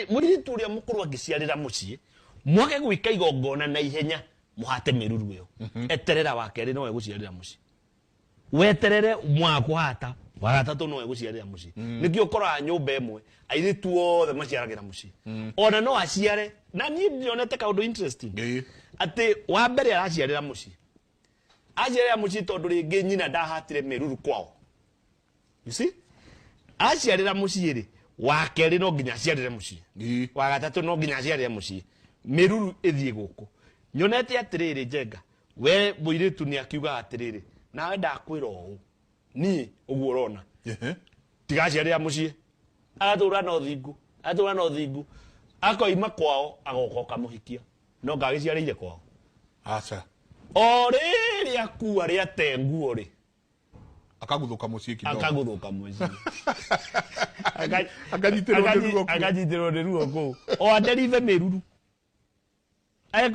Mũirĩtu ũrĩa mũkũrũ angĩciarĩra mũciĩ, mwage gwĩka igongona na ihenya, mũhate mĩruru ĩyo. Eterera wa kerĩ, nowe gũciarĩra mũciĩ. Weterere mwaga kũhata wa gatatũ, nowe gũciarĩra mũciĩ. Nĩkĩo ũkoraga nyũmba ĩmwe airĩtu othe maciaragĩra mũciĩ. Ona no aciare, na niĩ ndionete kaũndũ interesting atĩ wa mbere araciarĩra mũciĩ, aciarĩra mũciĩ tondũ rĩngĩ nyina ndahatire mĩruru kwao. You see, aciarĩra mũciĩ rĩ, wa kerĩ no nginya aciarĩre mũciĩ, wa gatatũ no nginya aciarĩre mũciĩ, mĩruru ĩthiĩ gũkũ. Nyonete atĩrĩrĩ, Njenga, we mũirĩtu nĩ akiugaga atĩrĩrĩ, nawe ndakwĩra ũũ, niĩ ũguo ũrona tigaciarĩra mũciĩ, agatũra na ũthingu, agatũra na ũthingu, akoima kwao, agoka ũkamũhikia, no ngagĩciarĩire kwao. Aca. O rĩrĩ akua rĩate nguo rĩ, akaguthũka mũciĩ kidogo. Akaguthũka mũciĩ. Akanyitĩrwo nĩ ruo kũu. Akanyitĩrwo nĩ ruo kũu o aderive mĩruru.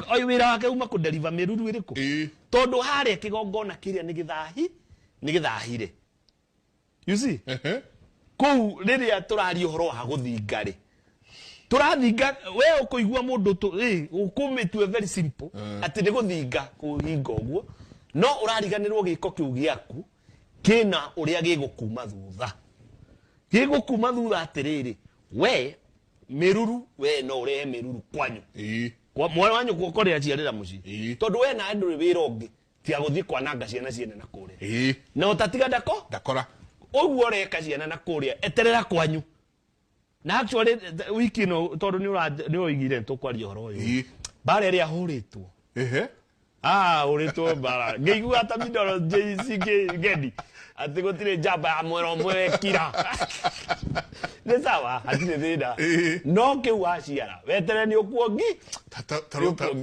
O wĩra wake uma kũderiva mĩruru ĩrĩkũ? Tondũ harĩa kĩgongona kĩrĩa nĩ gĩthahi, nĩ gĩthahire, you see. Kũu rĩrĩa tũraria ũhoro wa gũthinga rĩ, tũrathinga we ũkũigua mũndũ ũkũmĩtue very simple atĩ nĩ gũthinga, kũhinga ũguo, no ũrariganĩrwo gĩko kĩu gĩaku kĩna ũrĩa gĩgũkuma thutha, gĩgũkuma thutha. Atĩrĩrĩ, we mĩruru, we no ũrehe mĩruru kwanyu. Kwa mwana wanyu kũrĩa aciarĩra mũciĩ, tondũ we nawe ndũrĩ wĩra ũngĩ tiga gũthiĩ kwananga ciana ciene na kũrĩa, na ũtatiga ndako ndakora. Ũguo ũreka ciana na kũrĩa, eterera kwanyu. Na actually wiki ĩno, tondũ nĩ ũroigire nĩ tũkwaria ũhoro ũyũ, mbara ĩrĩa hũrĩtwo, ah, hũrĩtwo mbara ngĩigua ta mindoro JC ngeni atĩ gũtirĩ njamba ya mwera ũmwe wekira. Nĩ sawa, hatirĩ thĩna. No kĩu waciara, weterere nĩ ũkuongi. Ta- ta- ta- Nĩ ũkuongi.